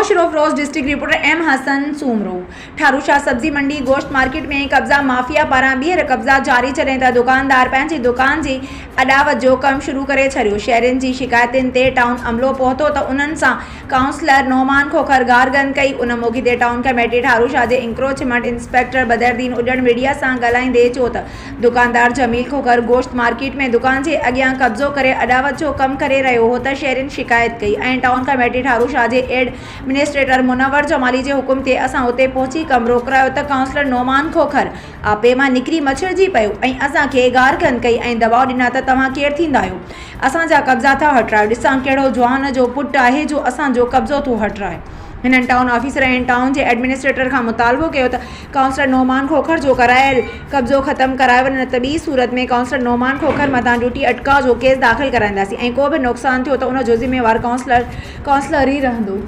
Naushahro Feroze district reporter M Hassan Soomro Tharushah سبزي منڊي گوشت market ۾ قبضا مافيا پاران ٻيهر قبضا جاري جڏهن ته دڪاندار پنهنجي دڪان جي اڏاوت جو ڪم شروع ڪري ڇڏيو شهرين جي شڪايتن تي ٽائون عملو پهتو ته انهن سان ڪائونسلر نعمان کوکر گارگند ڪئي ان موقعي تي ٽائون ڪميٽي ٺاروشاه جي انڪروچمنٽ انسپيڪٽر بدرالدين اڄڻ ميڊيا سان ڳالهائيندي چيو ته دڪاندار جميل کوکر گوشت مارڪيٽ ۾ دڪان جي اڳيان قبضو ڪري اڏاوت جو ڪم ڪري رهيو هو ته شهرين شڪايت ڪئي ۽ ٽائون ڪميٽي ٺارو شاهه جي ايڊ منسٽريٽر منور جمالي جي حڪم تي اسان اتي پهچي ڪم روڪرايو ته ڪائونسلر نعمان کوکر آپي مان نڪري مڇرجي پيو ۽ اسان کي گارگند ڪئي ۽ دٻاء ڏنا ته توهان ڪير ٿيندا آهيو اسان جا قبضا ٿا هٽرايو ڏسان ڪهڙو جوان جو پٽ آهي جو اسان جو قبضو ٿو هٽرائي. هنن ٽائون آفيسر ۽ ٽائون جي ايڊمنسٽريٽر کان مطالبو ڪيو ته ڪائونسلر نعمان کوکر جو ڪرايل قبضو ختم ڪرايو وڃي نه ته ٻي صورت ۾ ڪائونسلر نعمان کوکر مٿان ڊيوٽي اٽڪاء جو ڪيس داخل ڪرائينداسين ۽ ڪو به نقصان ٿيو ته ان جو ذميوار ڪائونسلر ڪائونسلر ئي رهندو.